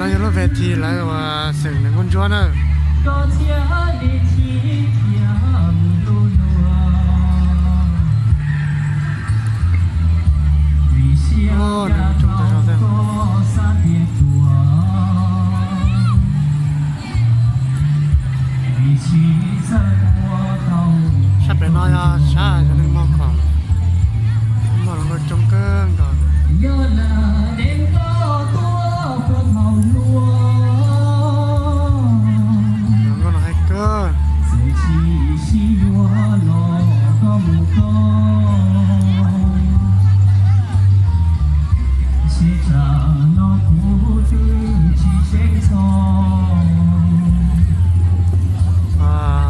No yog lub ves thi lawv uas xeem Nws Nkauj Ntsuab na. Sab pem no yog sab cov neeg muag khoom, muaj hluas nkauj coob kawg nkaus. Hluas nkauj no haib kawg.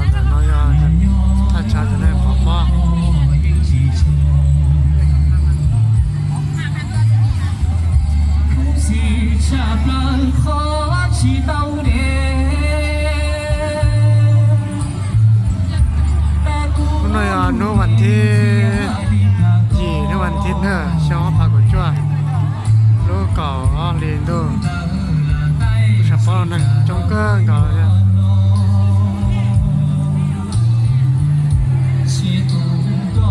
Ntawm no yog thaj chaw cov neeg pov pob. Hnub no yog hnub vas thib yim, hnub vas thib na, xyoo ob phav kaum cuaj, lub kaum ob hlis ntuj. Lub sab pob los neeg coob kawg nkaus li.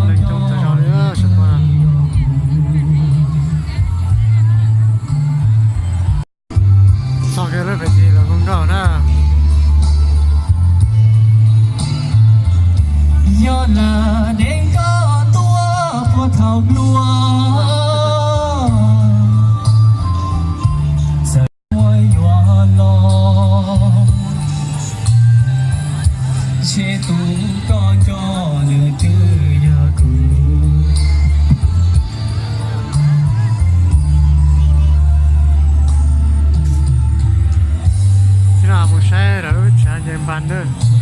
Neeg coob tas zog li sab pob no. Txog kiag lub ves thi los nkauj nkauj na. Yog lawm deev koj tuaj puag thaum nplua, txawm muaj yuav los, ntshe tus koj nco nws twb yog kuv. Thiab no mus saib lawv lub tsev nce npas ntawd.